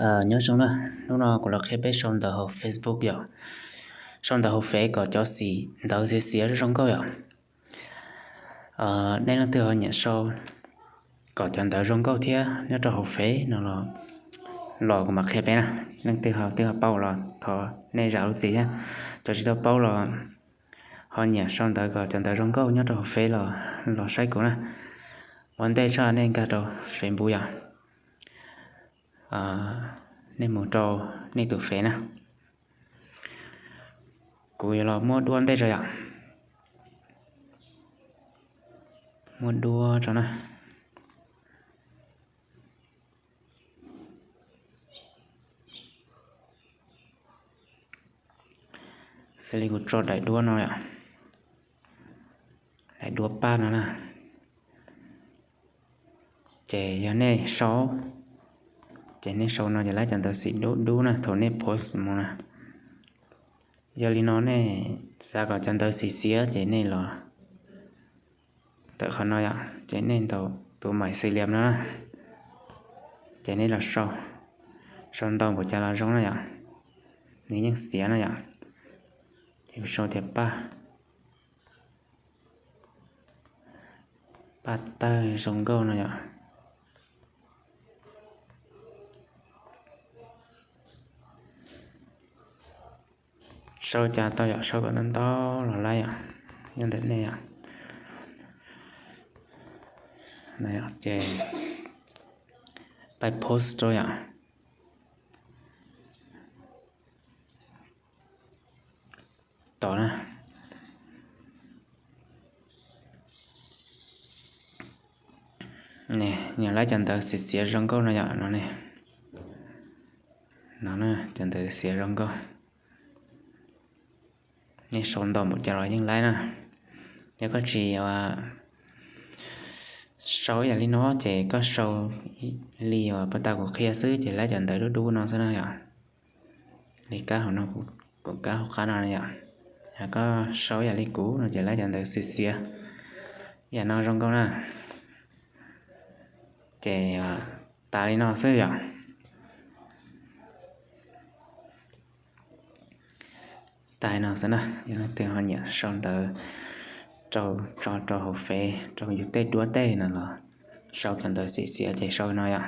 Nyob zoo na, hnub no kuv los qhia peb sau ntawv hauv Facebook yom. Sau ntawv hauv Fev kom cov xim ntawv xiav xiav zoo nkauj yom. Nej leej twg ho nyiam sau kom cov ntawv zoo nkauj thiab nyob rau hauv Fev no los, los kuv mam qhia peb na. Leej twg ho twb ho paub los thov nej zam lub txim thiab. Cov tsis tau paub los ho nyiam sau ntawv kom cov ntawv zoo nkauj nyob rau hauv Fev los, los saib kuv na. Ua ntej tso nej nkag rau Facebook yom. Nej mus rau nej tus Fev na. Kuv yuav los muab duab ntej tso yom. Muab duab tso na. Xws li kuv tso daim duab no yom, daim duab paj no na. Ces yog nej sau, ces nej sau no ces lawv cov ntawv xim dub dub na thaum nej post mus na. Yog li no nej xav kom cov ntawv xim xiav ces nej los ntawm qhov no yom, ces nej ntaus tus mais xws lias no na, ces nej los sau, sau ntau npaum cas los zoo na yom. Nws yeej xiav na yom. Ces kuv sau tias paj, paj tawg zoo nkauj no yom. Sau cas tau yom, sau kom ntau ntau los lawm yom, nyob ntawm nej yom. Ces pab post rau yom. Tom na, nws lawv cov ntawv xiav xiav zoo nkauj no yom, no ne, no cov ntawv xiav zoo nkauj. Nej sau ntau npaum cas los yeej laib na. Yog koj tsis sau ib yam li no ces koj sau li uas puag ta kuv qhia xwb ces lawv cov ntawv dub dub no xwb na yom. Li kab hauv no, kuv kab hauv qab no yom. Yog koj sau ib yam li kuv no ces lawv cov ntawv xiav xiav ib yam no zoo nkauj na. Ces tas li no xwb yom. Tas li no xwb na, yog leej twg ho nyiam sau ntawv rau, tso rau hauv Fev rau yus tej duab tej no los sau cov ntawv xim xiav ces sau no yom.